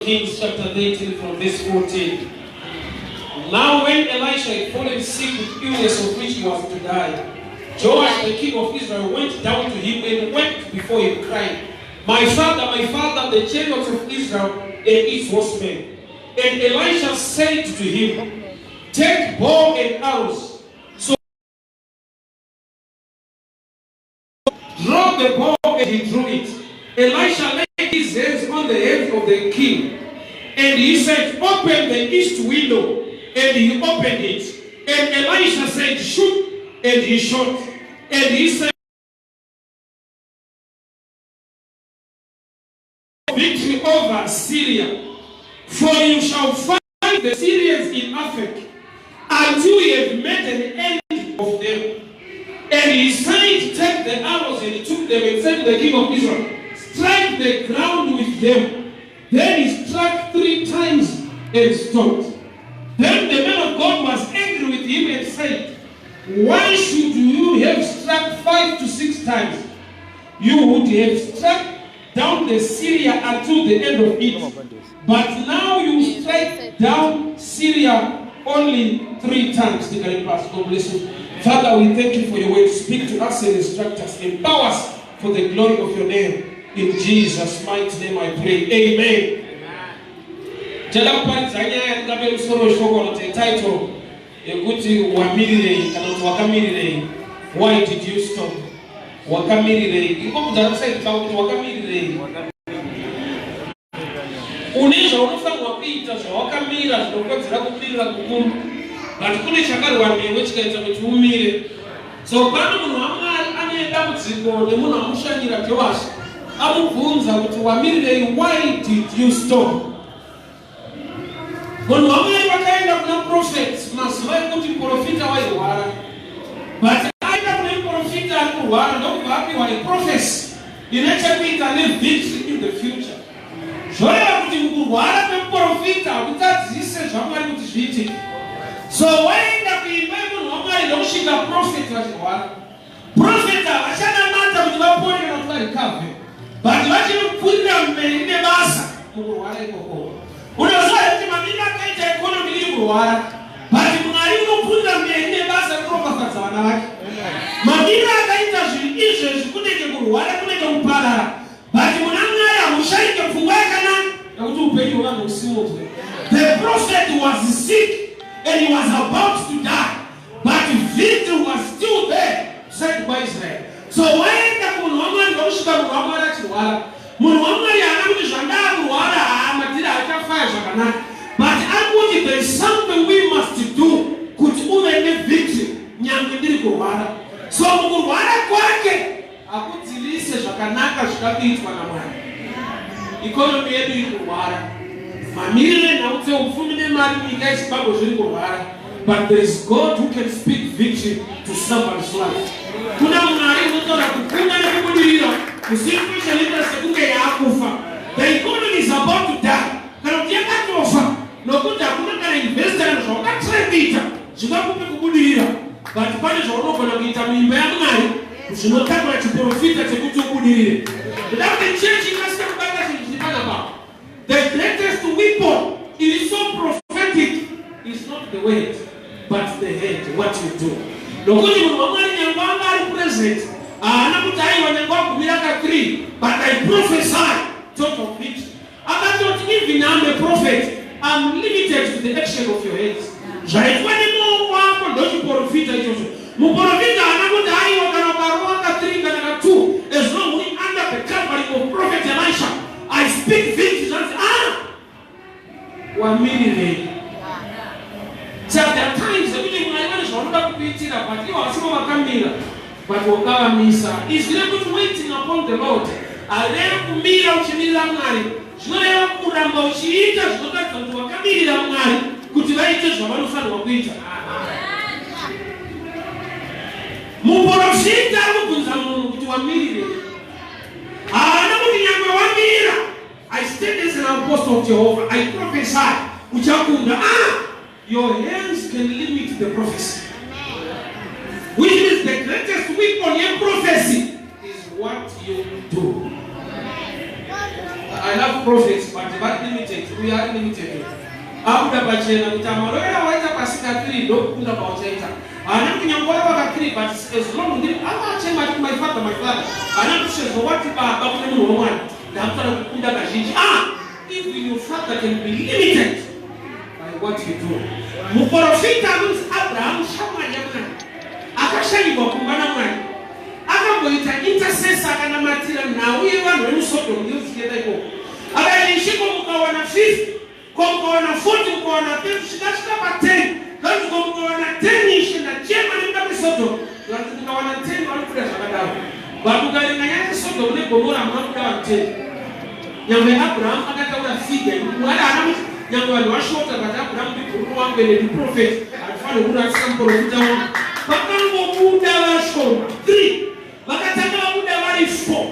Kings chapter 13 from verse 14. Now when Elisha had fallen sick with illness of which he was to die, Joash the king of Israel went down to him and wept before him, crying, My father, my father, the chariots of Israel and its horsemen. And Elisha said to him, Take bow and arrows. So draw the bow, and he drew it. Elisha laid his hands on the head of the king, and he said, Open the east window. And he opened it. And Elisha said, Shoot. And he shot. And he said, Victory over Syria. For you shall find the Syrians in Aphek until you have made an end of them. And he said, Take the arrows, and he took them and said to the king of Israel, Strike the ground with them. Then he struck three times and stopped. Then the man of God was angry with him and said, Why should you have struck 5 to 6 times? You would have struck down the Syria until the end of it. But now you strike down Syria only three times. Tigare pasi. God bless you. Father, we thank you for your word. Speak to us and instruct us. Empower us for the glory of your name. In Jesus' mighty name I pray. Amen. Tichada kuparidza nyaya yatingape musoro weshoko unoti title yekuti wamirirei kana kuti wakamirirei. Why did you stop? Wakamirirei? Ingobvunza kusaidi pako kuti wakamirirei? Une zvaunofanirwa kuita zvawakamira zvinokodzera kumirira kukuru, but kune chakarwa newe chikaita kuti umire. So pano munhu waMwari ane dambudziko nemunhu amushanyira Joashi amubvunza kuti wamirirei, why did you stop? Munhu waMwari vakaenda kuna prophet mazuva ekuti muprofita wairwara, but aenda kune muprofita ari kurwara ndokubva apiwa a prophecy ine chekuita nevictory in the future. Zvoreva kuti mukurwara kwemuprofita hakutadzise zvaMwari kuti zviitike. So waenda kuimba yemunhu waMwari ndokusvika prophet vachirwara. Prophet havachanamata kuti vapore kana kuti varikavhe, but vachiri kupfuurira mberi nebasa mukurwara ikoko. Unoziva here kuti mamiriro akaita economy iri kurwara, but Mwari unopfuurira mberi nebasa rekuropafadza vana vake. Mamiriro akaita zvinhu izvezvi kunenge kurwara, kunenge kuparara, but muna Mwari hamushaike pfungwa yakanaka yekuti upenyu hwevanhu husimudzwe. The prophet was sick and he was about to die, but victory was still there side kwaIsrael. So waenda kumunhu waMwari ndokusvika munhu waMwari achirwara. Munhu waMwari haana kuti zvandakurwara haa madhiri haachafaya zvakanaka, but ari kuti there is something we must do kuti uve nevictory nyange ndiri kurwara. So mukurwara kwake Hakudzivise zvakanaka zvida kuitwa naMwari. Ikonomi yedu iri kurwara. Mamiriro enhau dzeupfumi nemari munyika yeZimbabwe zviri kurwara. But there is God who can speak victory to somebody's life. Kuna Mwari unotaura kukunda nekubudirira kusituation inoita sekunge yaakufa. The economy is about to die. Kana kuti yakatofa nokuti hakuna kana investor kana zvaungatry kuita zvingakupe kubudirira. But pane zvaunogona kuita muimba yaMwari zvinotakura chiprofita chekuti ubudirire. Ndoda kuti chechi ikasike kubata chinhu chiri panapa. The greatest weapon iri so prophetic is not the word but the hand, what you do. Nokuti munhu waMwari nyangwe anga ari present haana kuti aiwa nyangwe agumira ka 3 but I prophesy total victory. Akatoti even I'm a prophet, I'm limited to the action of your hands. Zvaitwa nemaoko ako ndochiporofita ichocho. Muporofita haana kuti aiwa kana ukarova ka 3 kana ka 2 as long uri under the covering of prophet Elisha. I speak victory zvanzi ah wamirirei. So there are times ekuti Mwari vane zvavanoda kukuitira but ivo havasivo vakamira but wakavamisa. Izwi rekuti waiting upon the Lord harireve kumira uchimirira Mwari, zvinoreva kuramba uchiita zvinoratidza kuti wakamirira Mwari kuti vaite zvavanofanirwa kuita. Muporofita ari kubvunza munhu kuti wamirirei. Haana kuti nyangwe wamira I stand as an apostle of Jehovah. I prophesy. Uchakunda. Ah! Your hands can limit the prophecy. Which means the greatest weapon in prophecy is what you do. I love prophets, but vari limited. Uyo ari limited. Abuda pachena kuti amarovera waita pasika 3 ndokukunda pauchaita. Haana kuti nyangwe warova ka 3, but as long ndiri anga achema achiti, "My father, my father." Haana kuti sezvo wati baba kune munhu womwari, ndakufanira kukunda kazhinji. Ah, even your father can be limited by what you do. Muprofita anonzi Abrahamu, shamwari yamwari, akashanyirwa kumba namwari, akamboita intercessor, akanamatira nhau yevanhu vemuSodhomu ngezichienda ikoko. Akati, "Ishe, ko mukawana 50, ko mukawana 40, mukawana 30, zvikasvika pa10?" Kanzi, "Ko mukawana 10, Ishe? Ndachema nekuda kweSodhomu." Kanzi, "Mukawana 10 vanobuda zvakadaro." But ukaringa nyaya yeSodhomu neGomora, hamuna kuda vanhu 10. Nyangwe Abrahamu akataura figure, Mwari haana kuti nyangwe vanhu vashota, but Abrahamu ndibhururu wangu ende ndiprofeti, hatifaniri kurasisa muprofita wangu. Vakangobuda vashoma 3. Vakatanga vabuda vari 4,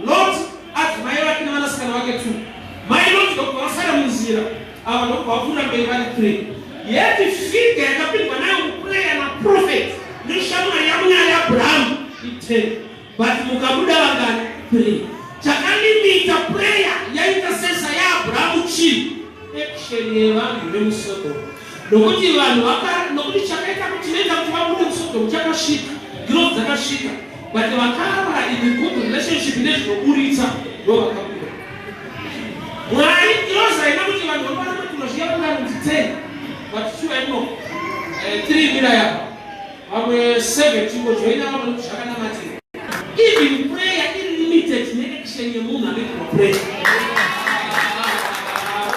Lot, adzimai vake nevanasikana vake 2. Mai Lot ndokubva vasara munzira, ava ndokubva vapfuura mberi vari 3. Yeti figure yakapindwa nayo muprayer naprophet neshamwari yamwari Abrahamu i10, but mukabuda vangani? 3. Chakalimita prayer yaintercessor yaAbrahamu chii? Action yevanhu vemuSodhomu. Nokuti vanhu vaka, nokuti chakaita kuti, chinoita kuti vabude muSodhomu chakasvika, ngirozi dzakasvika, but vakava in good relationship nezvinoburitsa ndo vakabuda. Mwari, ngirozi haina kuti vanhu vanovaнаmatiro zviya vangani kuti 10, but two aino 3 mira yapa, vamwe 7 chingojoina vamwe, nokuti zvakanamatira. Even prayer iri limited neaction yemunhu anoitirwa prayer.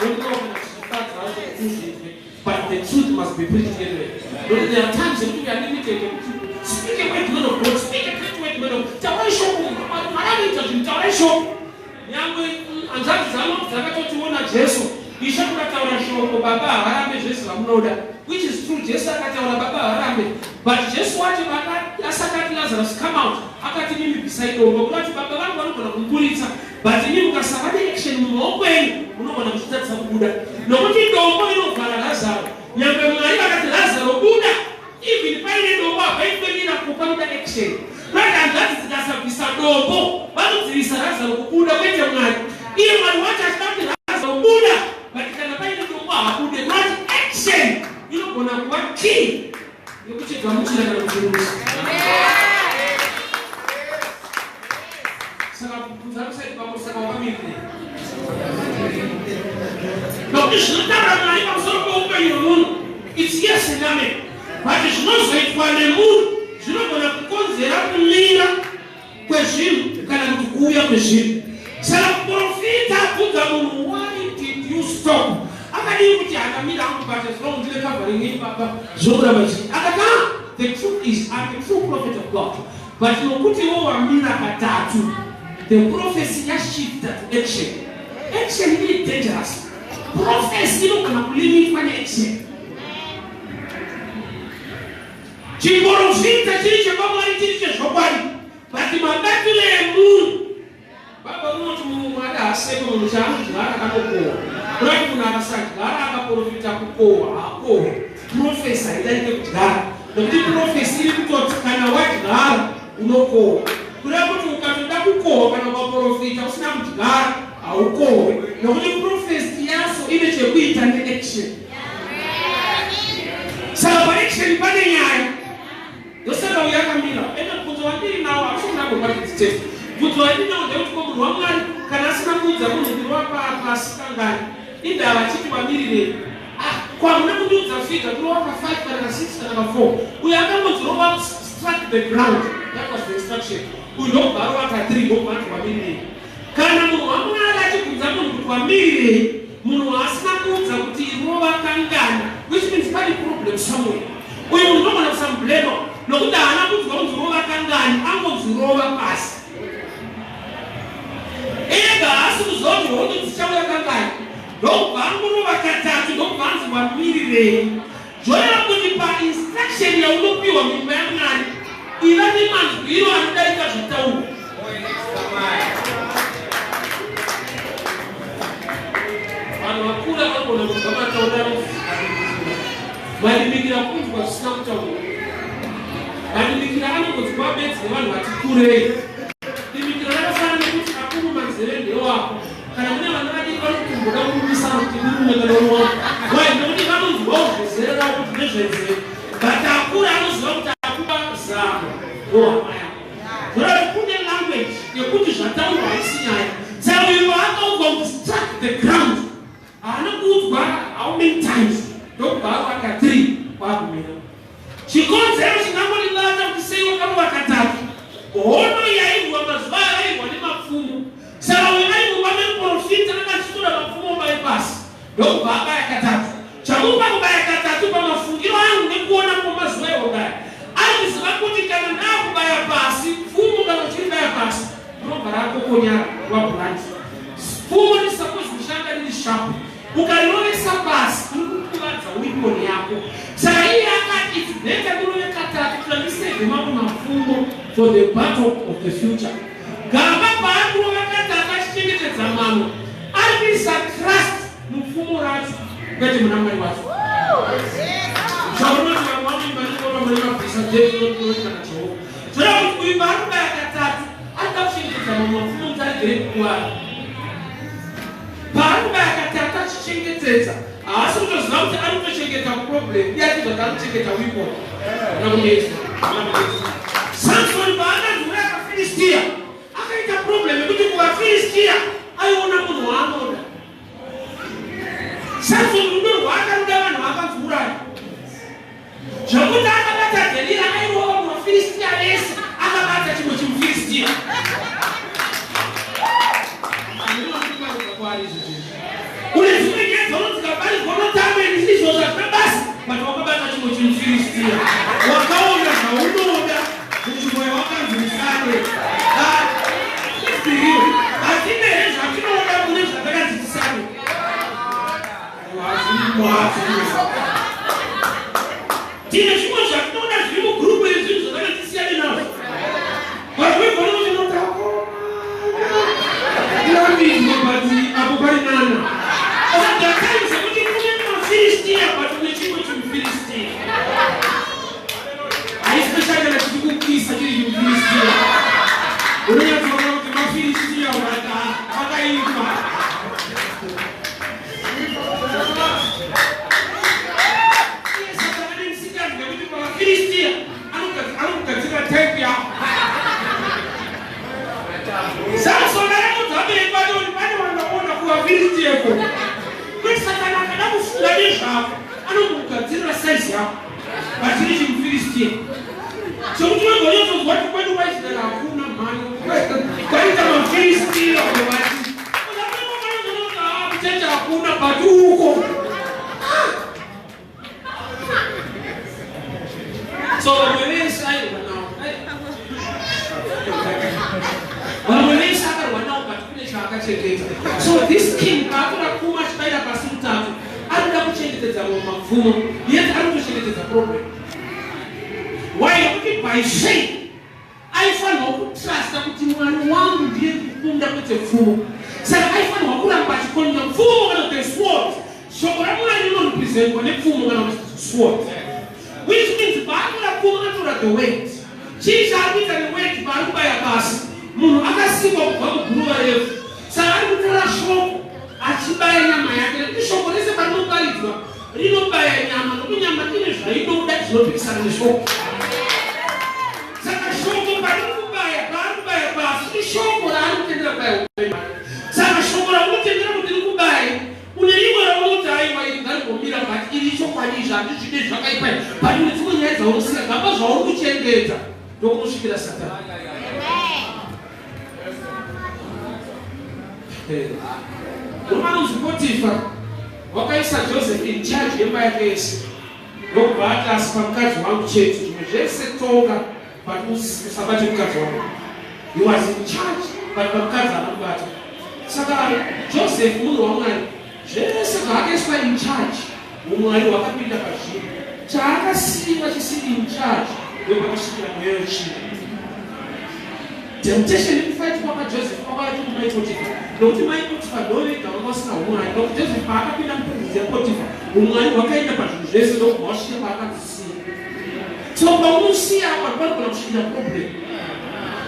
Don't know kana zvichifadza kuti uzvinzwe, but the truth must be preached anyway. Because there are times that we are limited. Speak a word, man of God. Speak a great word, man of. Taurai shoko, Mwari anoita zvinhu, taurai shoko. Nyangwe hanzvadzi dzano dzakatotiona Jesu, "Ishe, mukataura shoko, baba havarambe zvese zvamunoda," which is true. Jesu akataura, baba havarambe, but Jesu wacho asati ati, "Lazarus, come out," akati, "Mimi bvisai dombo." Kunati baba vangu vanogona kumuburitsa, but imi mukasava neaction mumaoko enyu, munogona kuzvitadzisa kubuda, nokuti dombo rinovhara Lazaro. Nyangwe Mwari vakati, "Lazaro, buda," even paine dombo hapaitwe panoda action. Kwati hanzvadzi dzikasabvisa dombo, vanodzivisa Lazaro kubuda, kwete Mwari. Iye Mwari wacho achida kuti, "Lazaro, buda," but kana paine dombo habude. Kunati action inogona kuva key yekuchigamuchira kana kuchirusa. Saka bvunza kusai pako, saka wakamirire, nokuti zvinotaura Mwari pamusoro peupenyu hwemunhu, it's yes and amen, but zvinozoitwa nemunhu zvinogona kukonzera kumira kwezvinhu kana kuti kuuya kwezvinhu. Saka muprofita abvunza munhu, "Why did you stop?" Akadii kuti, "Akamira hangu, but as long ndine covering ipapa zvokuramba chii?" Akati, "Ah, the truth is I'm a true prophet of God, but nokuti iwo wamira katatu, the prophecy yashifta to action." Action iri dangerous. Prophecy inogona kulimitwa neaction. Chiprofita chiri chepamwari, chiri chezvokwadi, but mabatiro emunhu. Baba unoti Mwari haaseke munhu chaanodyara akanokohwa. Kurati munhu akasadyara akaprofita kukohwa, haakohwa. Prophecy haidarike kudyara, nokuti prophecy iri kutoti kana wadyara unokohwa. Kureva kuti ukatoda kukohwa, kana ukaprofita usina kudyara, haukohwe, nokuti prophecy yaso ine chekuita neaction. Saka paaction pane nyaya. Ndosaka uyo akamira. Ende bvunzo wandiri nawo, hakusonagopatitest, bvunzo wandiri nawo ndekuti ko munhu waMwari kana asina kuudza munhu ndirova pasi kangani, indava achiti wamirirei? Ah, kwamuna kundiudza figure, tirova ka5 kana ka6 kana ka4. Uyo akangonzirova, "Strike the ground," that was the instruction. Uyu ndobva arova ka3, ndobva anzi wamirirei. Kana munhu waMwari achibvunza munhu kuti wamirirei, munhu waasina kuudza kuti irova kangani, which means pane problem somewhere. Uyu munhu unogona kusamublema, nokuti haana kunzwa kunzi rova kangani, angonzirova pasi ega, haasi kuziva kuti hondo dzichauya kangani. Ndobva angorova katatu, ndobva anzi wamirirei. Zvoreva kuti painstruction yaunopiwa muimba yaMwari, iva nemanzwiro anodarika zvataurwa. Vanhu vakura vanogona kunzwa matauriro, madimikira, kunzwa zvisina kutaurwa. Madimikira anongonzwa bedzi nevanhu vati kurei. Dimikira rakafanana nekuti akuruma nzeve ndewako. Kana kuti murume kana uri wangu. Why? Nekuti vanonzwawo zvezera ravo kuti ndezvenzeve, but akura anoziva kuti akupa zano rohama yako. Zvoreva kune language yekuti zvataurwa haisi nyaya. Saka uyu paakaudzwa kuti strike the ground, haana kuudzwa how many times, ndokubva avaka 3 kwakumira. Chikonzero chingangondibata kuti sei wakarova katatu, hondo yairwa mazuva ayairwa nemapfumo. Saka uyu ari mumba memuprofita anga achitora mapfumo obaye pasi, ndokubva abaya katatu. Chamupa kubaya katatu, pamafungiro angu nekuona kwamazuva ehondo aya, ari kuziva kuti kana ndaakubaya pasi pfumo, kana uchiribaya pasi rinobva rakokonyara wablunt. Pfumo risupposed kushanda riri sharp. Ukarirovesa pasi uri kukuvadza weapon yako. Saka iye akati it's better ndirove katatu kuita ndisave mamwe mapfumo for the battle of the future. Gamba paari kurova katatu achichengetedza mamwe, ari kuisa trust mupfumo racho, kwete muna Mwari wacho. Zvaunoti vamwe vanoimba nekuvona mune mabvisa jesu kana Jehovha. Zvoreva kuti uyu paari kubaya katatu arikuda kuchengetedza mamwe mapfumo kuti aregere kukuvara. Paari kubaya katatu achichengetedza, haasi kutoziva kuti ari kutochengeta problem, iye achizoti ari kuchengeta weapon. Nakunetsa. Samsoni paakanzi uraya vaFiristiya, akaita problem yekuti kuvaFiristiya aiona munhu waanoda. Samsoni rudo rwaakaruda vanhu vakanzi uraya, zvekuti akabata Dherira airova muvaFiristiya vese, akabata chimwe chimuFiristiya. Une dzimwe nyaya dzaunonzi dzikaparidzwa unotamba izvo zvazvina basa, but wakabata chimwe chimuFiristiya, wakaona zvaunoda munzvimbo yawakanzi usade. Hatine here zvatinoda mune zvatakanzi tisade? Tine zvimwe zvatinoda zviri mugurupu yezvinhu zvatakanzi tisiyane nazvo, but wegona kuti unotakurambidzwa, but apo pari nana. Saka kuti kune maFiristiya, but une chimwe chimuFiristiya, especially kana chiri kukisa chiri chimuFiristiya, unonyatsoona kuti maFiristiya vakaipa. Iye Satani ane musikanzwa yekuti pavaFiristiya anokugadzirira type yako. Samson akaudza vabereki vake kuti pane vandaona kuvaFiristiya ikoko. Kwete, Satani akada kufunga nezvako anongokugadzirira saizi yako, vachiri chimuFiristiya, sokuti wegonyatsodzwa kuti kwedu kwaIsraeri hakuna mhani, kwaita maFiristiya. Vati kuchechi hakuna, but uko. So vamwe vese airwa navo, vamwe vese akarwa navo, but kune chaakachengeta. So this king paatora pfumo achibayira pasi mutatu, ari kuda kuchengetedza mamwe mapfumo, yet ari kutochengetedza problem. Why? Nekuti by faith aifanirwa kutrusta kuti Mwari wangu ndiye kukunda, kwete pfumo. Saka aifanirwa kuramba achikonya pfumo kana the sword. Shoko raMwari rinorepresentwa nepfumo kana kuti sword, which means paatora pfumo atora the word. Chii chaari kuita neword paari kubaya pasi? Munhu akasikwa kubva muguruva refu, saka ari kutora shoko achibaya nyama yake, nekuti shoko rese parinoparidzwa rinobaya nyama, nokuti nyama ine zvainoda zvinopikisana neshoko. Saka shoko pariri kubaya, paari kubaya pasi, ishoko raari kutendera kubaya upenyu hwake. Saka shoko raunotendera kuti riri kubaya, une rimwe raunoti aiwa, iri ngarimbomira, but iri ichokwadi, izvi handizvide, zvakaipa, but une dzimwe nyaya dzaunosiya. Gamba zvauri kuchengeta ndokunosvikira Satani. Murume anonzi Potifa wakaisa Joseph in charge yemba yake yese, ndokubva ati asi pamukadzi wangu chete, zvimwe zvese tonga, but usabate mukadzi wangu. He was in charge, but pamukadzi haana kubata. Saka Joseph munhu waMwari, zvese zvaakaiswa in charge, umwari hwakapinda pazviri. Chaakasiyiwa chisiri in charge ndopakasvikira mweya wechii, temptation. Yekufight kwakaJoseph kwakauya kumai Potifa, nokuti mai Potifa ndo vega vanga vasina umwari, nokuti Joseph paakapinda mupresence yaPotifa, umwari hwakaenda pazvinhu zvese, ndokubva wasvika paakadzisiya. So paunosiya apa panogona kusvikira problem.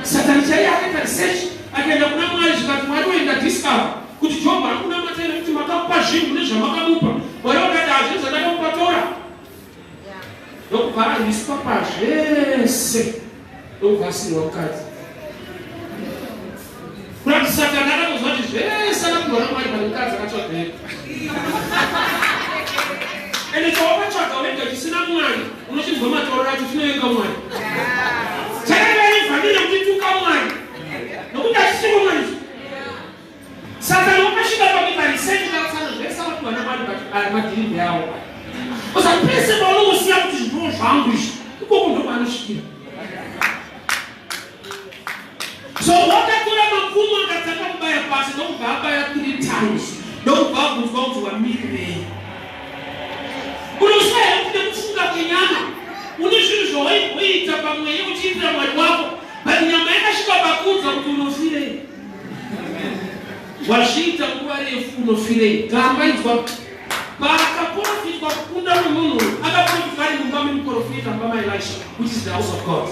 Satani chaiye akaita research, akaenda kuna Mwari zvikati, "Mwari wenda discover Kuti Jobho ari kunamata here kuti makamupa zvinhu nezvamakamupa? Mwari vakati hazvina zvandakamupa tora. Ndokubva arwiswa pazvese ndokubva asirwa mukadzi. Kurati Satani akatozwa kuti zvese akapiwa naMwari pane mukadzi akatsvaga ega. Ende chawakatsvaga wega chisina Mwari unochinzwa matoro acho chinovenga Mwari. Chakanga ivhanira kuti tuka Mwari. Nokuti hachisiko Mwari. Satani wakasvika pakuita research ukatsana zvese akapiwa naMwari but aya madhiri ndeawo. Usapese paunongosiya kuti zvino zvangu izvi ikoko ndokwanosvikira. So wakatora mapfumo akatanga kubaya pasi ndokubva abaya 3 times ndokubva abvunzwa kuti wamirirei. Unoziva here kuti nekufunga kwenyama une zvinhu zvawaimboita pamweya uchiitira Mwari wako but nyama yakasvika pakuudza kuti unofirei. Wazviita nguva refu unofirei. Gamba inzwa paakaprofitwa kukunda kwemunhu uyu akaprofitwa ari mumba memuprofita mumba maElisha which is the house of God.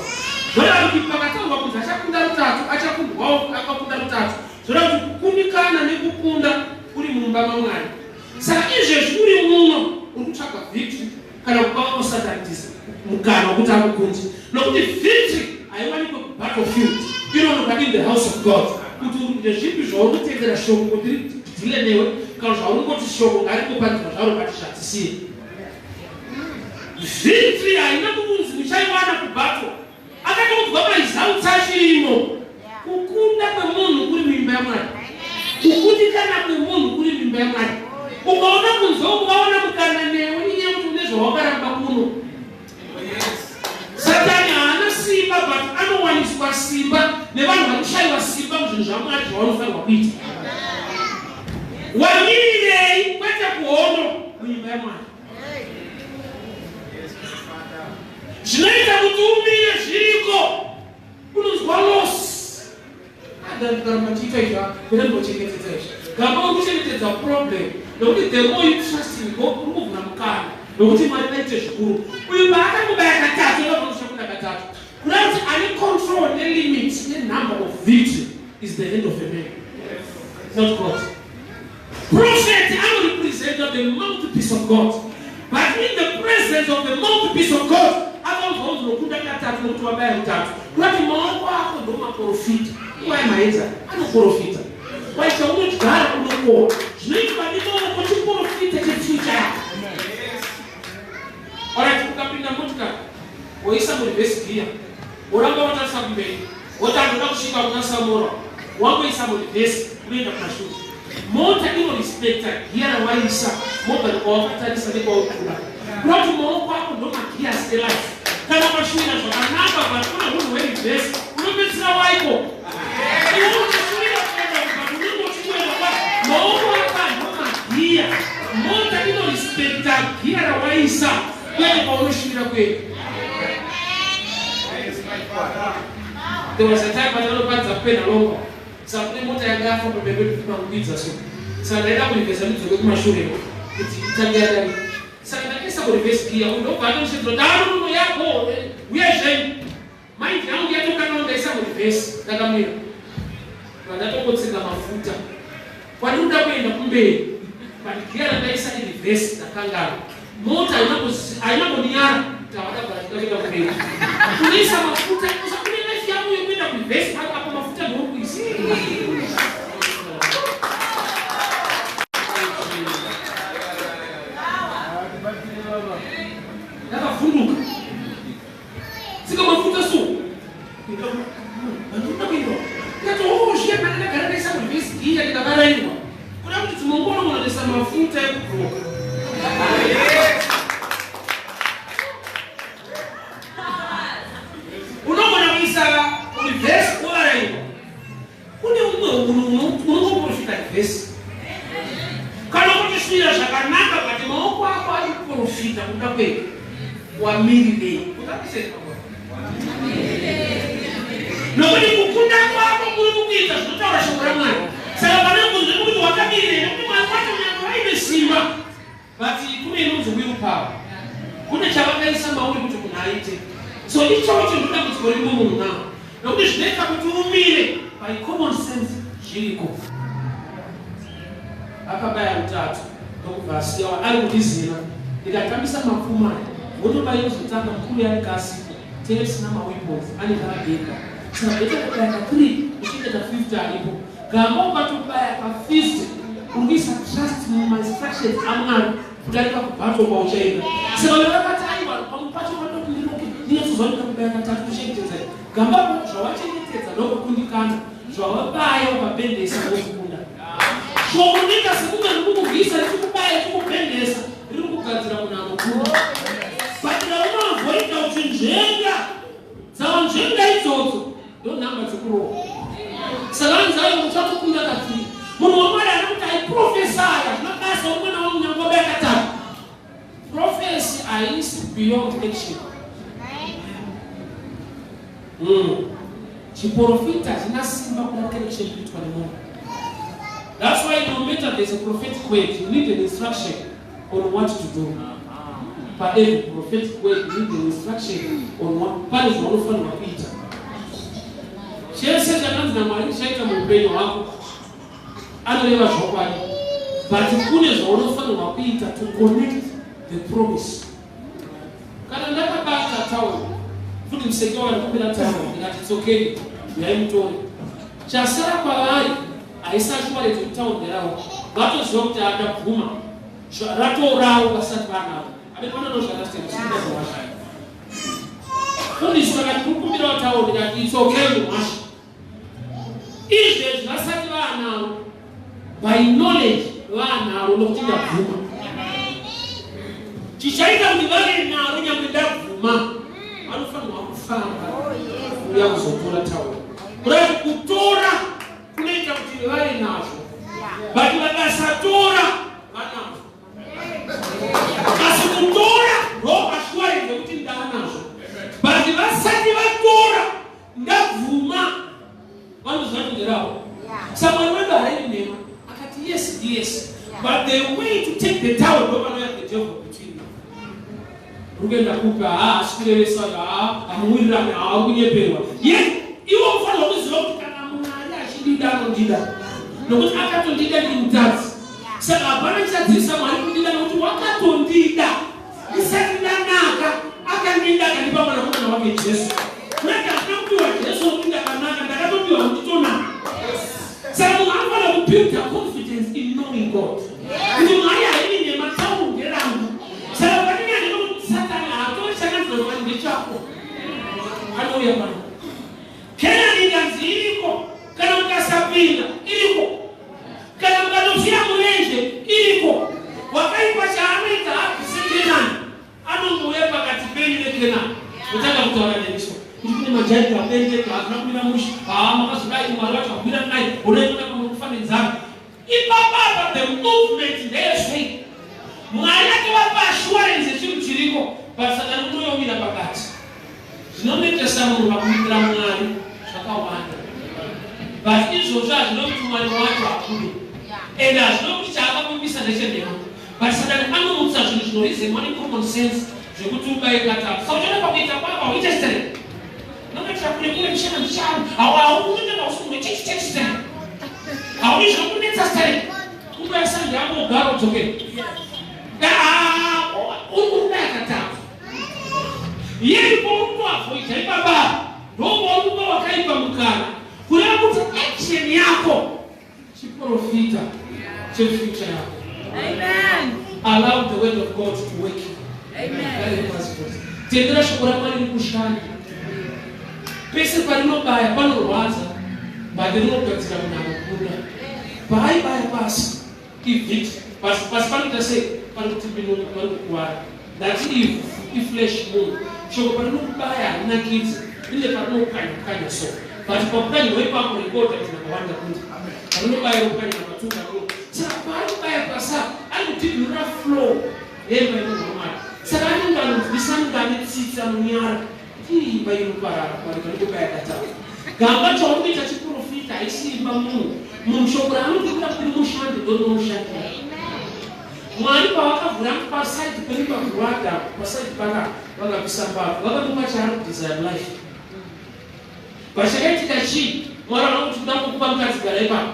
Zvoreva kuti pakataurwa kunzi achakunda rutatu achakundwawo akakunda rutatu zvoreva kuti kukundikana nekukunda kuri mumba maMwari. Saka izvezvi uri muno uri kutsvaga victory kana kupa Satani mukana wekuti akukunde nokuti victory haiwanikwe kubattlefield inowanikwa in the house of God. Kuti ndezvipi zvauri kutendera shoko kuti ridhile newe kana zvauri kungoti shoko ngaringoparidzwa zvaro but zvatisiye. Victory haina kukunzi muchaiwana kubattle akatoudzwa maresults achirimo. Kukunda kwemunhu kuri muimba yaMwari, kukundikana kwemunhu kuri muimba yaMwari. Ukaona kunze uku vaona mukana newe inyaya yekuti une zvawakaramba kuno. Satani haana simba but anowaniswa simba nevanhu vari kushayiwa simba muzvinhu zvaMwari zvavanofanirwa kuita. Wamirirei kwete kuhondo muimba yaMwari. Zvinoita kuti umire zviriko unonzwa loss. Ndaramba ndichiita izvi ndine ndinochengetedza izvi. Gamba uri kuchengetedza problem nokuti the more you trust in God uri kuvhura mukana nokuti Mwari vaite zvikuru. Uyu paakangobaya katatu akabva kuchakunda katatu. Kuda kuti ane control nelimit nenumber of victory is the hand of a man, not God. Prophet anorepresenta the mouthpiece of God. But in the presence of the mouthpiece of God, akaudzwa kunzi unokunda katatu nokuti wabaya rutatu. Kurati maoko ako ndomaprofita. Uwaya maedza anoprofita. Waita unodyara unokohwa. Zvinoitwa nemaoko chiprofita chefuture yako. Alright, ukapinda motikari woisa mureverse gear woramba watarisa kumberi woti andoda kusvika kuna Samora wangoisa mureverse unoenda kumashure. Mota inorespecta giya rawaisa mobva kwawakatarisa nekwauri kuda. Kurati maoko ako ndomagears elife. Kana ukashuvira zvakanaka but une hunhu hwereverse unopedzisira waiko. Iwe uchishuvira kuenda but unenge uchingoenda kwa maoko ako ndomagiya. Mota inorespecta giya rawaisa kwete kwaunoshuvira kuenda. There was a time patanoparidza kuPenhalonga. Saka kune mota yanga yafa pamberi pedu kumakwidza so. Saka ndaida kurivhesa ndidzoke kumashure kuti itange yadarika. Saka ndakaisa kureverse gear ndobva atondisvedzera daro runo yako uya zvenyu. Mind yangu yatokanga ndaisa kureverse ndakamira. Vandatongotsika mafuta. Kwandinoda kuenda kumberi. But gear randaisa ireverse ndakanganwa. Mota haina kundiyara tavada kuenda kumberi. Unoisa mafuta usakune life yako yokuenda kureverse apo mafuta ndokuisa. Ndakavhunduka. Tsika mafuta so. Vandinoda kuenda. Ndikati oh zviya kana ndagara ndaisa kureverse gear ndikavarairwa. Kuda kuti dzimwe nguva unogona kuisa mafuta ekudzoka. Unogona kuisa reverse wovarairwa. Kune umwe unhu unongoprofita reverse. Kana kutisvira zvakanaka but maoko ako ari kuprofita kuda kwedu. Wamirirei? Utakisei nokuti kukunda kwako kuri kukuita zvinotaura shoko raMwari. Saka pane kunze kuti wakamirirei nekuti Mwari wacho nyangwe vaine simba but kune inonzi will power. Kune chavakaisa mauri kuti munhu aite. So ichocho ndodambudziko riri mumunhu nawo. Nokuti zvinoita kuti umire by common sense zviriko. Akabaya rutatu ndokubva asiya ari kundizira. Ndikatambisa mapfumo aya. Hondo painozotanga mukuru yange asipo. Tenge tisina maweapons anenge abheka. Saka better kubaya ka 3 kuchengeta 50 aripo. Gamba ukatobaya ka 50 uri kuisa trust mumainstructions aMwari kudarika kubattle kwauchaenda. Saka vana vakati aiwa pamwe pacho vanoda kuti ndiroke ndinyatsozwa ndikakubaya katatu kuchengetedza. Gamba zvawachengetedza ndokukundikana zvawabaya ukabhendesa ndokukunda. Shoko rinoita sekunge riri kukubvisa richikubaya richikubhendesa riri kugadzira munhu anokunda. But raunoavoida uchinzvenga dzawanzvenga idzodzo ndonhamba dzekurohwa. Saka hanzi ayo uchatokunda katiri. Munhu waMwari ari kuti aiprofesaya zvina basa umwe naumwe nyange wabaya katatu. Prophecy haisi beyond action. Chiporofita hachina simba kudarika action kuitwa nemunhu. That's why no matter there's a prophetic word, you need an instruction on what to do. Pa every prophetic word, you need an instruction on what pane zvaunofanirwa kuita. Chese chakanzi naMwari ndichaita muupenyu hwako anoreva zvokwadi, but kune zvaunofanirwa kuita to connect the promise. Kana ndakabata tauro futi museke wandikumbira tauro ndikati it's okay, uyai mutore. Chasara kwavari haisi ashuwaredzi kuti tauro nderavo, vatoziva kuti andabvuma ratorawo vasati vanavo. Amene vanonozvakasiyana. Fundisi vakati kukumbirawo tauro ndikati it's okay muhasha. Izvezvi vasati vaanaro by knowledge vaanaro nokuti ndabvuma. Chichaita kuti vave naro nyangwe ndabvuma, vanofanirwa kufamba kuuya kuzotora tauro. Kudai kutora kunoita kuti vave nazvo, but vakasatora vanazvo. Asi kutora ndo assurance yekuti ndaanazvo, but vasati vatora ndabvuma vanoziva kuti nderavo. Saka Mwari wedu harevi nhema, akati yes yes, but the way to take the town ndo panouya the devil between them. Uri kuenda kupi? Haa, asi kurevesa, haa, hamuwirirani, haa, uri kunyeperwa. Yes, iwe unofanirwa kuziva kuti kana Mwari achindida anondida, nokuti akatondida ndiri mutadzi. Saka hapana chichadzivisa Mwari kundida, nokuti wakatondida ndisati ndanaka, akandida akandipa mwanakomana wake Jesu. Kurati handina kupiwa Jesu nokuti ndakanaka, ndakatopiwa kuti tonaka. Saka munhu anofanira kubuilda confidence in knowing God, kuti Mwari haini nhema, tauro nderangu. Saka pane nyaya yekuti Satani haatori chakanzi naMwari ndechako, anouya pano. Kenani inganzi iriko, kana mukasapinda iriko, kana mukatofira murenje iriko. Wakaipa chaanoita haabvise Kenani, anongouya pakati penyu neKenani kutanga kutaura nemiso kuti kune majaiti abereka hazvina kumira mushe, haa makazodai, Mwari wacho akumira kudai, unoiona pamwe kufa nenzara. Ipapapa the movement ndeyezvei? Mwari atovapa assurance yechinhu chiriko, but Satani unoyomira pakati. Zvinonetesa munhu pakumirira Mwari zvakawanda, but izvozvo hazvina kuti Mwari wacho hakude, and hazvina kuti chaakakumbisa ndechenhema, but Satani anomutsa zvinhu zvinorizemwa necommon sense zvekuti ubaye katatu. Saka uchaona pakuita kwako hauite straight. Unotoitira kure kure mbichana mbichana, hauunenge hausi munhu chechi chechi straight, haudi zvinokunetsa straight. Kubaya sandi yako ugara udzokere, uri kubaya katatu yei paunoavoida ipapa ndopauri kuva wakaipa mukana, kureva kuti action yako chiprofita chefuture yako. Amen. Allow the word of God to work. Amen. Tendera shoko raMwari rikushanda. Pese parinobaya panorwadza, but rinogadzira munhu anokunda. Paaibaya pasi ivhiti, pasi pasi panoita sei? Panotimbinuka, panokuvara. Ndati ivhu iflesh munhu. Shoko parinokubaya harinakidzi, rine parinopwanya pwanya so. But papwanywa ipapo rekoda kuti number one ndakunda. Parinobaya ropwanya number two ndakunda. Saka paanobaya pasi apa ari kutibinura flow yemba yemunhu waMwari. Saka anenge anonzwisa, anenge ane tsitsi, anonyara. Ii imba inoparara pari panobaya katatu. Gamba chauri kuita chiprofita haisi imba munhu. Munhu shoko raanokuitira kuti rimushande ndorinomushandira. Mwari pavakavhura pasaidi peimba kuAdamu, pasaidi paka vakabvisa mbavha, vakamupa chaari kudesire life. But chakaitika chii? Mwari vanokuti kuda kukupa mukadzi gara ipapo.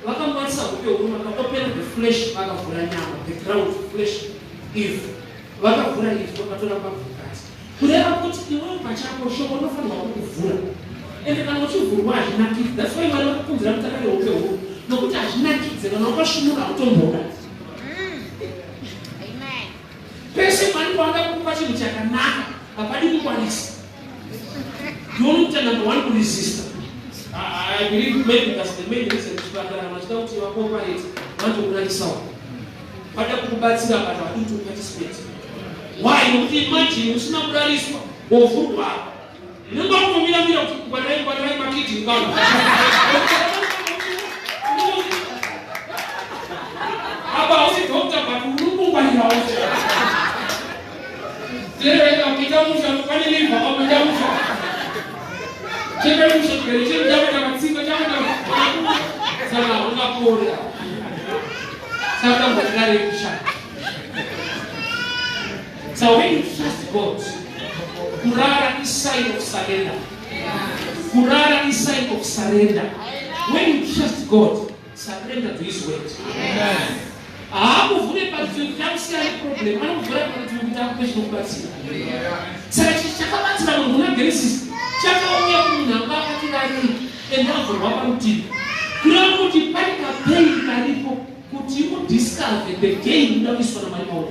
Vakamwarisa hope huru, vakaopena the flesh, vakavhura nyama, the ground flesh, ivhu. Vakavhura ivhu, vakatora mabvukati. Kureva kuti iwewe pachako shoko rinofanirwa kukuvhura. Ende kana uchivhurwa hazvinakidzi. That's why Mwari vakakunzira mutaka nehope huru. Nokuti hazvinakidze kana wakasvinura hautomboda. Pese Mwari paanoda kukupa chinhu chakanaka, hapadi kukwanisa. Ndinoita number one kuresista. I believe maybe that's the main reason chipatara vachida kuti vakoparate vanotokurarisawo. Vada kukubatsira but havadi kuti uparticipate. Why? Nokuti imagine usina kurariswa wovhurwa apa. Unenge wakutomira mira kuti ngwarirai ngwarirai makidhi ngano. Apa hausi doctor but uri kungwarirawo. Tereka kuita musha pane liver pakuita musha. Cheka musha kare chero chakuita matsinga chakuita saka ungapora. Saka ngwarira musha. So when you trust God, kurara is sign of surrender. Kurara is sign of surrender. When you trust God, surrender to his word. Haakuvhure parutivi kuti akusiyane problem, anokuvhura parutivi kuti akupe chinokubatsira. Saka chinhu chakabatsira munhu kuna Genesis chakauya kumunhu anga akati rarei ende avhurwa parutivi. Kureva kuti pane kapain karipo kuti udiscover the gain unoda kuiswa naMwari mauri.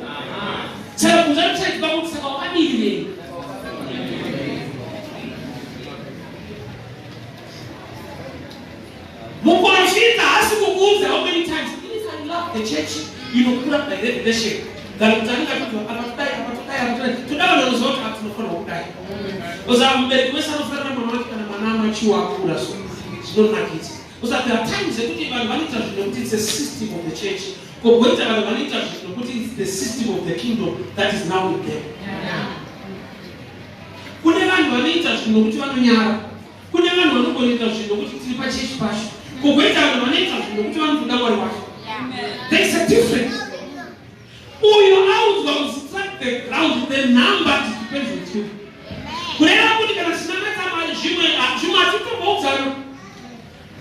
Saka bvunza website pako kuti saka wakamirirei? Muporofita haasi kukuudza how many times. If I love the church inokura by revelation than kuti anenge achiti apa todai apa todai apa todai toda vanhu vanoziva kuti apa tinofanirwa kudai. Oza mubereki wese anofarira mwana wake kana mwana amachiwa akura so zvinonakidza. Oza there are times ekuti vanhu vanoita zvinhu nekuti it's a system of the church. Kogoita vanhu vanoita zvinhu nekuti it's the system of the kingdom that is now in them. Kune vanhu vanoita zvinhu nekuti vanonyara. Kune vanhu vanongoita zvinhu nokuti tiri pachechi pacho. Kogoita vanhu vanoita zvinhu nokuti vanotoda Mwari wacho. There is a difference. Uyo audzwa kuti strike the ground, the number depends on you. Kureva kuti kana tinamata Mwari zvimwe zvimwe hatitomboudzana.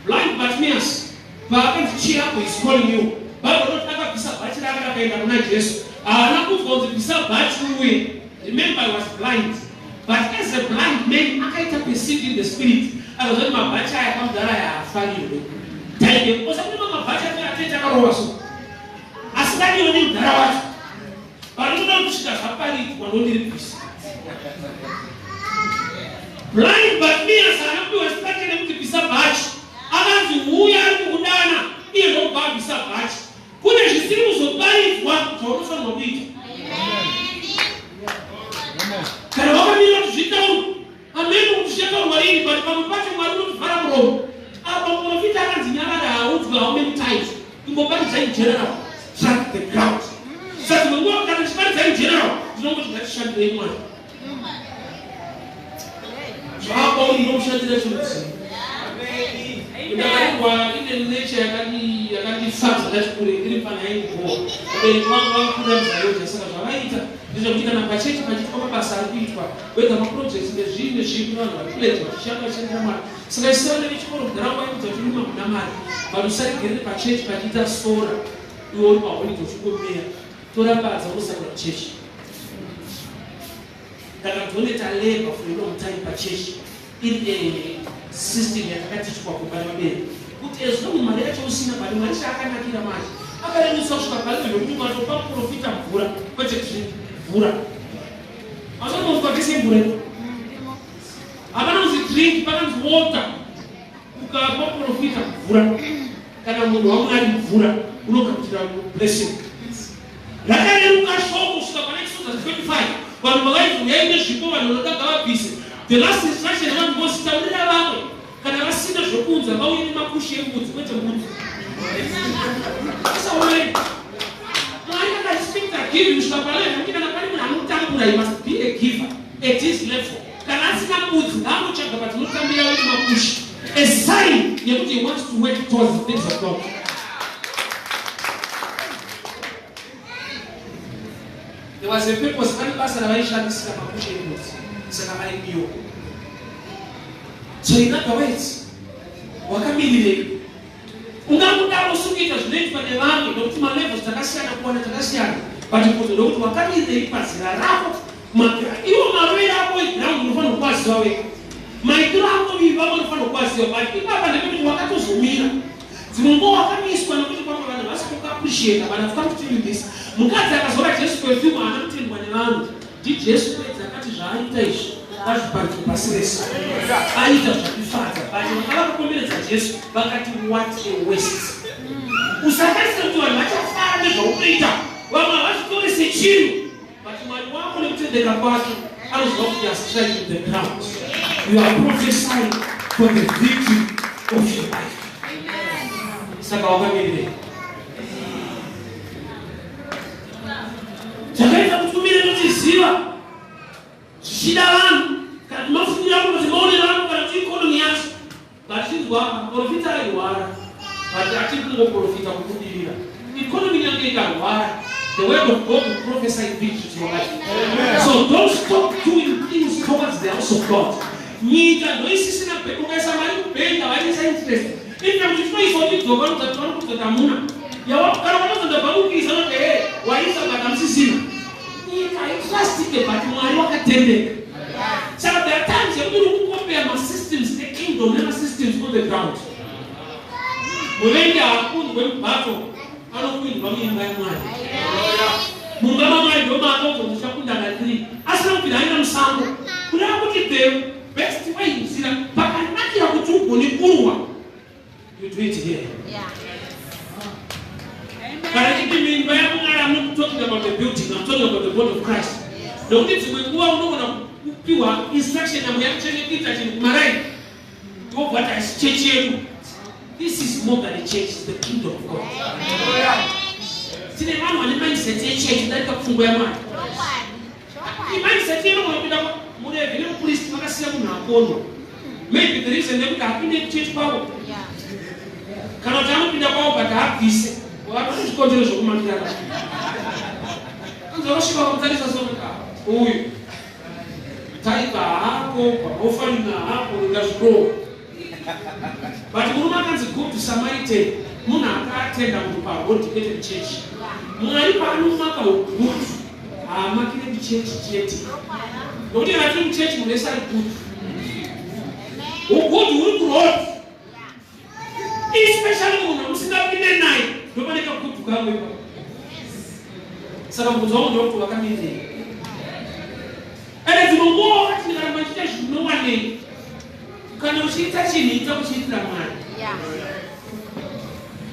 Blind Bartimaeus paakanzi cheer up is calling you. Bible rinoti akabvisa bhachi rake akaenda kuna Jesu. Haana kunzwa kunzi bvisa bhachi uuye. Remember he was blind. But as a blind man akaita perceive in the spirit. Akazoti mabhachi aya pamudhara aya haafanirwe. Taide osa kune mamwe mabhachi ati atete akarova so. Asingadiwe nemudhara wacho. Vanotoda kusvika zvaparidzwa ndondiribvisa. Blind Bartimaeus haana kupiwa instruction yekuti bvisa bhachi. Akanzi huya ari kukudana iye ndokubva abvisa bhachi. Kune zvisiri kuzoparidzwa zvaunofanirwa kuita. Kana wakamira kuti zvitaurwe, ameno kuti zvichataurwa rini, but pamwe pacho Mwari unotivhara muromo. Apa muprofita akanzi nyarara haudzwe how many times. Ingoparidza in general, strike the ground. Saka dzimwe nguva kana ndichiparidza in general, ndinongoti ngatishandirei Mwari. Zvako unomushandira chirudzii? Ndakarerwa ine nature yakandifadza ndachikure ndiri mfana yaingoa. Vabereki vangu vakakura muZayoja saka zvavaiita ndezvekuti kana pachechi pachiitwa mabasa ari kuitwa whether maprojects nezvii nezvii kune vanhu vari pledge vachishanda vachishandira Mwari. Saka isu vana vechikoro mudhara wangu aiudza kuti imwe hamuna mari but usaregerere pachechi pachiita sora iwe uri paholiday uchingomera tora badza unosakura kuchechi. Ndakadoneta labor for a long time pachechi iri system yatakatichwa kumba nevabereki kuti as long mari yacho usina but mwari chaakanakira manje akarerutsa kusvika palevel yekuti ukatopa muprofita mvura kwete drink mvura azombonzwa kese mvura hapana kunzi drink pakanzi water ukapa muprofita mvura kana munhu wamwari mvura unogamuchira blessing Rakareruka shoko kusvika pana Exodus 25. Vanhu pavainzi uyai nezvipo vanhu vanoda ngavabvise. The last instruction vanhu vozi taurira vamwe kana vasina zvokuunza vauye nemakushe embudzi kwete mbudzi. Asaonai. Mwari akarespecta giving kusvika palevel yekuti kana pane munhu anotambura he must be a giver at his level. Kana asina mbudzi ngaangotsvaga patinotambira uye makushe. A sign yekuti he wants to work towards the things of God. There was a purpose, pane basa ravaishandisira makushe embudzi, saka vaimiwa. So in other words, wakamirirei? Ungangodaro usiri kuita zvinoitwa nevamwe nokuti malevels takasiyana, kuwana takasiyana, but mubvunzo ndokuti wakamirirei pazera rako. Iwo marovero ako eground unofanirwa kuwaziva wega, maitiro ako viri vamwe unofanirwa kuwaziva, but ipapa ndepekuti wakatozomira. Dzimwe nguva wakamiswa nekuti pamwe vanhu vasi kukuappreciata. But I've come to tell you this: mukadzi akazora Jesu perfume haana kutendwa nevanhu. NdiJesu bedzi akati zvaaita izvi ngazviparidzwe pasi rese. Aita zvakufadza, but vanga vakakomberedza Jesu vakati, "What a waste." Usatarisira kuti vanhu vachafara nezvaunoita. Vamwe havazvitori sechinhu, but Mwari wako nekutendeka kwake anoziva kuti you are striking the ground. You are prophesying for the victory of your life. Saka wakamirirei? Chakaita kuti umire nochiziva zvichida vanhu kana kuti mafungiro ako, kuti maonero ako, kana kuti economy yacho. Vachinzwa muprofita airwara, but atiri kungoprofita kubudirira. Economy nyange ikarwara, the word of God will prophesy victory to your life. So don't stop doing things towards the house of God. Nyika ndoisisina. Ukaisa mari kubhenga, vaisa interest. Ife kuti tinoisa uchidzoka, vanokudzoka hamuna. Kana watozonda bhakukuisa, unoti, "He, waisa," but hamusisina. Nyika haitrustike, but Mwari wakatendeka. Saka there are times yekuti uri kucompare masystems ekingdom nemasystems on the ground. Muvengi haakundwe mubattle, anokwindwa muimba yaMwari. Mumba maMwari ndomaakaudzwa kuti uchakunda na3 asina kubvira aenda musango. Kureva kuti the best way, nzira pakanakira kuti ugone kurwa, you do it here. Kana chiti mimba yaMwari, I'm not talking about the building, I'm talking about the body of Christ, nokuti dzimwe nguva unogona kupiwa instruction naMweya Mutsvene kuita chinhu kumaraini, wobva kuti haisi chechi yedu. This is more than a church, it's the kingdom of God. Tine vanhu vane mindset yechechi kudarika pfungwa yaMwari. Mindset inogona kupinda. Murevhi nemupristi vakasiya munhu akondwa. Maybe the reason nekuti hapinde kuchechi kwavo, kana kuti anopinda kwavo but haabvise. Vanhu vane zvikonzero zvokumakirana. Anzi vakasvika vakamutarisa sokuti uyu taipa hako, paofarina hako, ringazvirowa. But murume akanzi Good Samaritan munhu akatenda munhu paroad, kwete kuchechi. Mwari paanomaka ugood, haamakire kuchechi chete, nokuti kana tiri muchechi munhu wese ari good. Ugood huri kuroad, especially munhu amusingapinde naye, ndopane kagood kangu ipapo. Saka mubvunzo wangu ndokuti wakamirirei? Ende dzimwe nguva wakati ndikaramba ndichiita zvinowanei. Kana uchiita chinhu, ita uchiitira Mwari.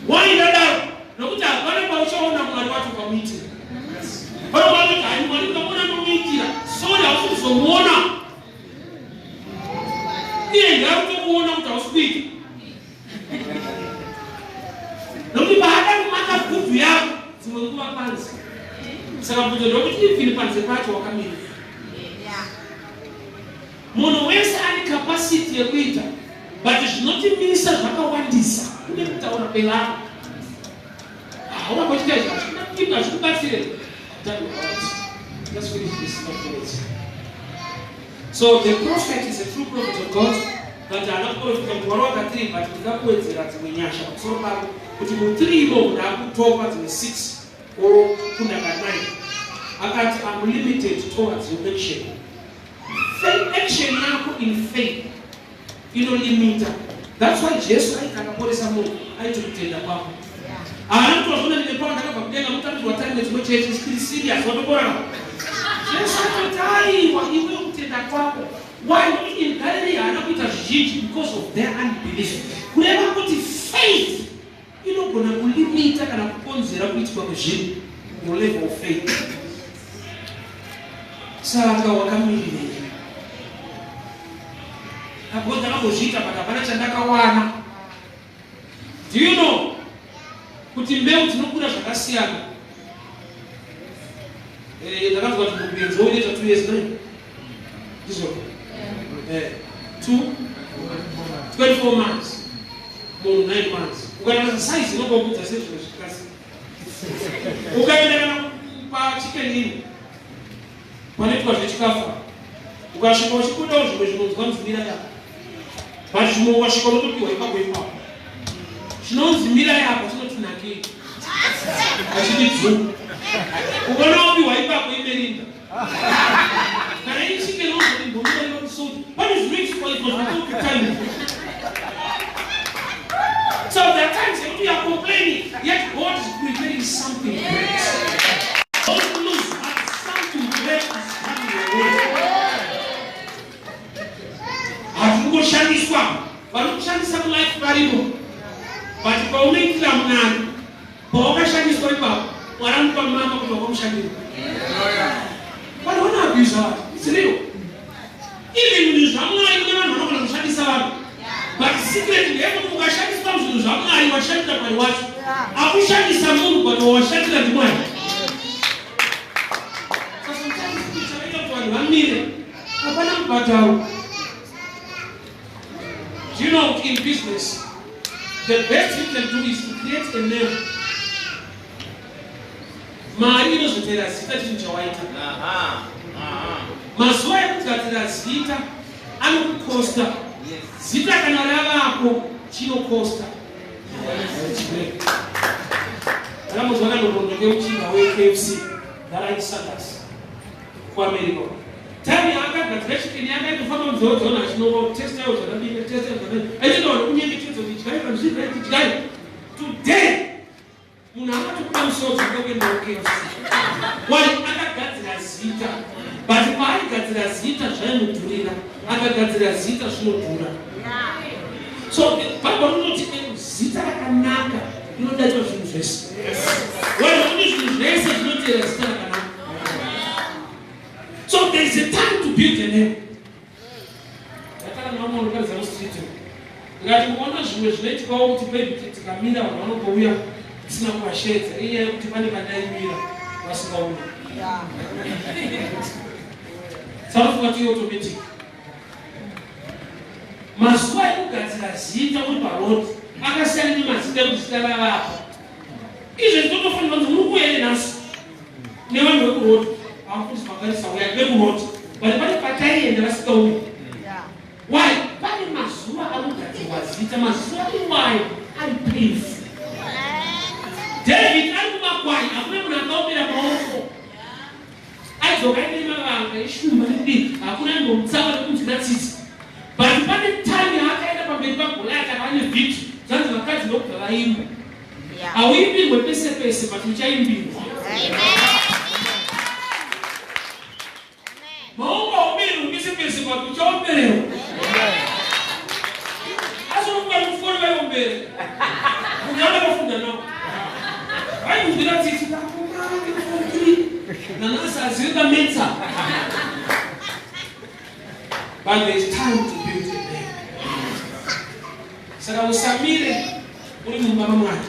Waindadaro nokuti hapana pauchaona Mwari wacho ukamuitira. Panovanoti, "Hai, Mwari ukamuona ndomuitira." Sorry, hausi kuzomuona. Iye ndiari kutokuona kuti hausi kuita, nokuti paada kumaka good yako dzimwe nguva panze. Saka mubvunzo ndokuti even panze pacho wakamirira. Munhu wese ane capacity yekuita, but zvinotimisa zvakawandisa. Kune kutaura kwevanhu, hauna kuchita izvi, hazvina, hazvikubatsire. Just finish this 5 minutes. So the prophet is a true prophet of God, but haana kuprofita kuti wari waka3, but ndingakuwedzera dzimwe nyasha pamusoro pako, kuti mu3 imomo ndaakutopa dzimwe 6 or kunda ka9. Akati, "I'm limited towards your action." Faith, action yako in faith inolimita. That's why Jesu aiti akaporesa munhu, aiti, "Kutenda kwako." Haana kuti, "Wazvona, ndine power, ndakabva kudenga." Mutambidzwa time nedzimwe chechi zvisiri serious, watoporana. Jesu atoti, "Aiwa, iwe kutenda kwako." Why? Nokuti in Galilee haana kuita zvizhinji because of their unbelief. Kureva kuti faith inogona kulimita kana kukonzera kuitwa kwezvinhu, your level of faith. Saka wakamirirei? Apo ndakambozviita, but hapana chandakawana. Do you know kuti mbeu dzinokura zvakasiyana? Ndakanzwa kuti mukuenzi unoita 2 years nine, ndizvo? Two 24 months, munhu 9 months. Ukaenda saizi inongokudza sezvimwe zvikasi. Ukaenda kana paChicken Inn panoitwa zvechikafu, ukasvika uchibudawo zvimwe zvinonzwa nzwira ka, but zvimwe ukasvika unotopiwa ipapo ipapo. Chinonzi mirai apo chinoti nakei. Achiti dzungu. Ukaona wapiwa ipapo imerinda. Kana ichinge inonzi mbomira inoti pane zvinoitwa izvo zvinotopi time. So there are times that you are complaining, yet God is preparing something great. Don't lose heart, something great is coming your way. Hatingoshandiswa, vanokushandisa mulife varimo, but paunoitira munani, pawakashandiswa ipapo, Mwari anopa mama kuti wakamushandira. Vanhu vanoabuse vanhu, it's real. Even zvinhu zvaMwari kune vanhu vanogona kushandisa vanhu. But secret ndeyekuti ukashandiswa muzvinhu zvaMwari washandira Mwari wacho. Akushandisa munhu but wawashandira ndiMwari. So sometimes kuti chakaita kuti vanhu vamire hapana mubhadharo. Do you know in business the best you can do is to create a name. Mari inozotera zita chinhu chawaita. Mazuva ekugadzira zita anokukosta. Zita kana ravapo chinokosta. Ndakambozwa kanorondo keuchinga weKFC Darren Sanders kuAmerica. Time yaakagadzira chicken yake aitofamba munzeve dzaona achinova testa yawo zvakabika testa yawo zvakabika aitoita vanhu kunyengetedza kuti dyai vanhu zvii dyai today Munhu akatobuda musodzi kuda kuenda kuKFC. Why? Akagadzira zita. But paaigadzira zita zvaimudhurira. Akagadzira zita zvinodhura. So Bible rinoti zita rakanaka rinodarika zvinhu zvese. Why? Nokuti zvinhu zvese zvinoteera zita rakanaka. So there is a time to build a name. Ndakatanga nevamwe vanoparidza mustreet ndikati mukaona zvimwe zvinoitikawo kuti maybe tikamira vanhu vanongouya tisina kuvasheedza inyaya yekuti pane pandaimira vasingauyi. Sanofunga kuti automatic. Mazuva ekugadzira zita uri paroad akasiyana nemazita ekuti zita ravapo. Izvezvi totofanirwa kunzi muri kuuya here nhasi nevanhu vekuroad vamufundisi makarisa uya vekuroad but pane pataienda vasikauyi. Why? Pane mazuva anogadzirwa zita, mazuva iwayo ari painful. David ari kumakwai, hakuna munhu akaomera maoko. Aidzoka aine mavanga eshumba nekudii, hakuna aimbomutsava nekunzwira tsitsi. But pane time yaakaenda pamberi paGoliath akava nevictory, zvanzi vakadzi ndokubva vaimba. Hauimbirwe pese pese but uchaimbirwa. Maoko haumererwi pese pese but uchaombererwa. Asi unofunga kuti mufoni vaiombere. Munhu akafunda nawo. Vainzwira tsitsi nanhasi azive kametsa. But there is time to build a name. Saka usamire uri mumba maMwari.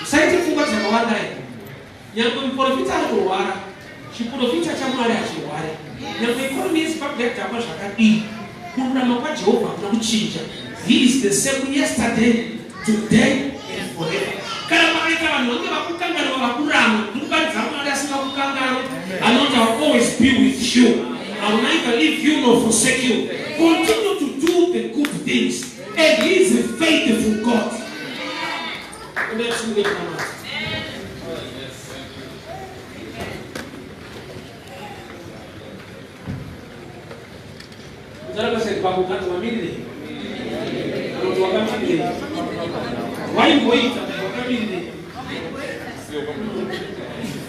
Usaite pfungwa dzakawanda here. Nyangwe muprofita ari kurwara, chiprofita chaMwari hachirware. Nyangwe economy yeZimbabwe yadhakwa zvakadii, kururama kwaJehovha hakuna kuchinja. He is the same yesterday, today and forever. Kana pakaita vanhu vange vakukanganwa vakurama, ndikuparidza Mwari asingakukanganwi, anoti I will always be with you. I will neither leave you nor forsake you. Continue to do the good things and he is a faithful God. Amen. Waimboita wakamirirei?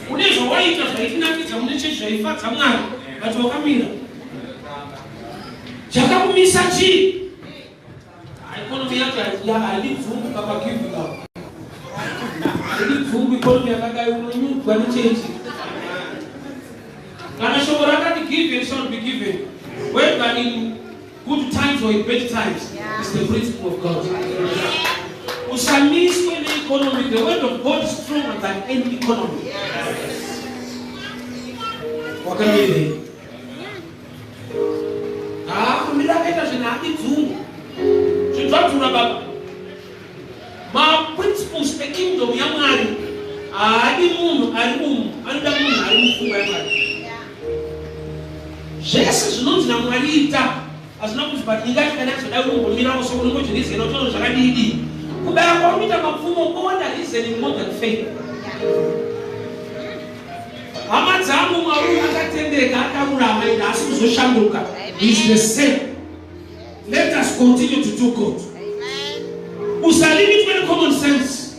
Une zvawaita zvaitinakidza mune chechi zvaifadza Mwari, but wakamira. Chakakumisa chii? Economy yacho haidi dzungu papagiving up. Haidi dzungu economy yakadai unonyudzwa nechechi. Kana shoko rakati give and shall be given, whether in good times or in bad times, is the principle of God. Usamiswe neeconomy. The word of God is stronger than any economy. Wakamirei? Haa kumira akaita zvinhu haadi dzungu. Zvinhu zvadhura baba. Maprinciples ekingdom yaMwari haadi munhu ari umu, anoda munhu ari mupfungwa yaMwari. Zvese zvinonzi naMwari ita hazvina kunzi but nyika yacho kana yazodai unombomirawo so unombojenezera utoona zvakadii dii. Kubaya kwauri kuita mapfumo kwawanda reasoning more than faith. Hama dzangu, Mwari uyu akatendeka, akarurama, ende haasi kuzoshanduka. Is the same. Let us continue to do good. Usalimitwe necommon sense,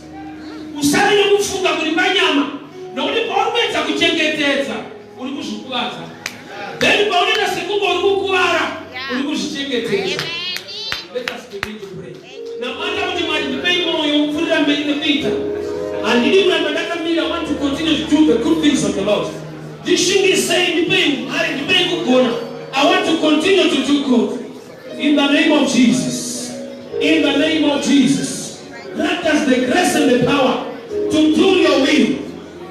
usave nekufunga kuri panyama, nokuti pauri kuedza kuchengetedza uri kuzvikuvadza, then paunoita sekunge uri kukuvara uri kuzvichengetedza. Let us begin to pray. Namata kuti, Mwari, ndipei mwoyo wokupfuurira mberi nekuita. Handidi kuramba ndakamira. I want to continue to do the good things of the Lord. Ndishingisei, ndipei umhare, ndipei kugona. I want to continue to do good. In the name of Jesus, in the name of Jesus, grant us the grace and the power to do your will,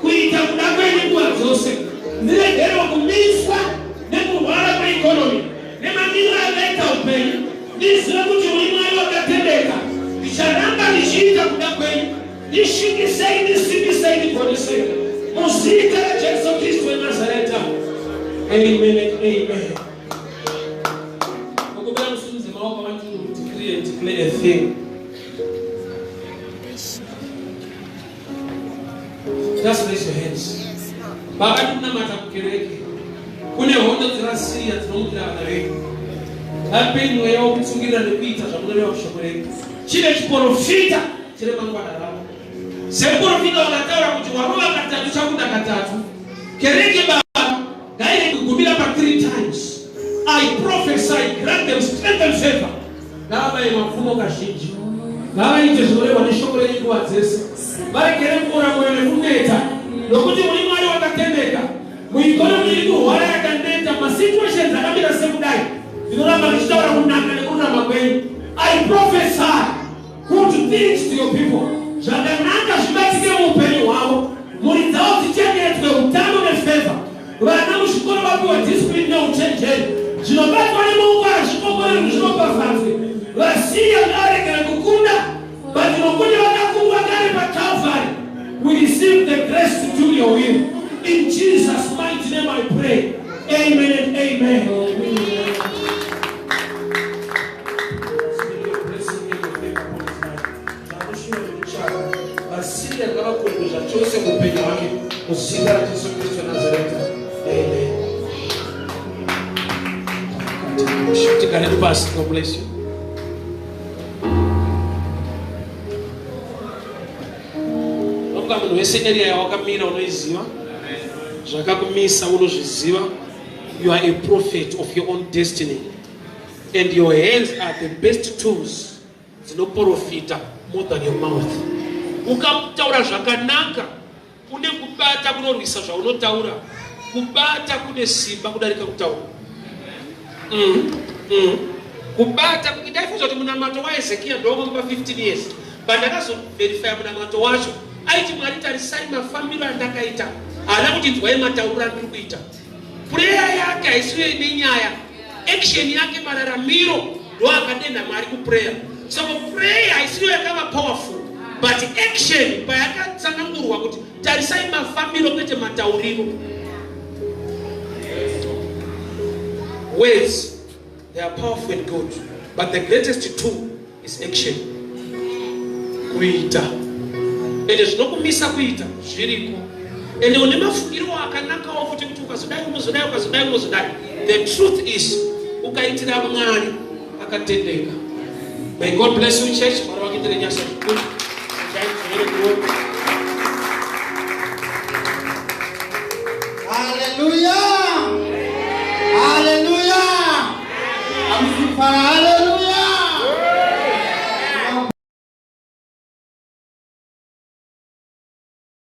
kuita kuda kwenyu nguva dzose. Ndiregerewo kumiswa nekurwara kweeconomy nemamiriro akaita upenyu. Ndizive kuti muri Mwari wakatendeka, ndicharamba ndichiita kuda kwenyu. Ndishingisei, ndisimbisei, ndigonesei, muzita raJesu Kristu weNazareta. Amen and amen. Nokubera musimudze maoko. I want to decree and declare a thing. Just raise your hands. Baba, tikunamata kukereke. Kune hondo dzevasiriya dzinomukira vana vedu. Vapei mweya wokutsungirira nekuita zvamunoreva kushoko renyu. Chine chiprofita chine mangwana ravo, semuprofita wakataura kuti warova katatu chakuda katatu. Kereke, Baba, ngairege kugumira pa3 times. I prophesy, grant them strength and favor. Ngavabaye mapfumo kazhinji, ngavaite zvinorehwa neshoko renyu nguva dzese. Varegere kuora mwoyo nekuneta, nokuti muri Mwari wakatendeka. Mueconomy iri kurwara, yakaneta, masituations akamira sekudai, ndinoramba ndichitaura kunaka nekururama kwenyu. I prophesy good things to your people. Zvakanaka zvibatike muupenyu hwavo, mhuri dzavo dzichengetwe, utano nefavour, vana muzvikoro vapiwe discipline neuchenjeri, zvinobatwa nemaoko hazvikomborerwi, zvinopafadzwe. Vasiya ngavaregere kukunda, but nokuti vakakundwa kare paCalvary. We receive the grace to do your will. In Jesus' mighty name I pray. Amen and amen. Speak your blessing and your favor upon his life. Zvanoshuwa nekutsvaka, vasiria ngavakundwe zvachose muupenyu hwake, muzita raJesu Kristu weNazareta. Amen. Tigareni pasi. God bless you. Nokuva munhu wese, area yawakamira unoiziva, zvakakumisa unozviziva. You are a prophet of your own destiny, and your hands are the best tools dzinoprofita more than your mouth. Ukataura zvakanaka, une kubata kunorwisa zvaunotaura. Kubata kune simba kudarika kutaura. Kubata. Ndaifunza kuti munamato waHezekiya ndowamupa 15 years, but ndakazoverifya munamato wacho. Aiti, "Mwari, tarisai mafambiro andakaita." Haana kuti, "Nzwai matauriro andiri kuita." Prayer yake haisiyo ine nyaya. Action yake, mararamiro, ndo akadenha Mwari kuprayer. Saka prayer haisiyo yakava powerful, but action payakatsanangurwa kuti tarisai mafambiro kwete matauriro. Words, they are powerful and good, but the greatest tool is action, kuita. Ende zvinokumisa kuita zviriko, ende une mafungiro akanakawo futi kuti ukazodai unozodai, ukazodai unozodai. The truth is, ukaitira Mwari akatendeka. May God bless you, church. Mwari vakuitire nyasha zvikuru. Glory. Haleluya! Haleluya! Amusifara, haleluya!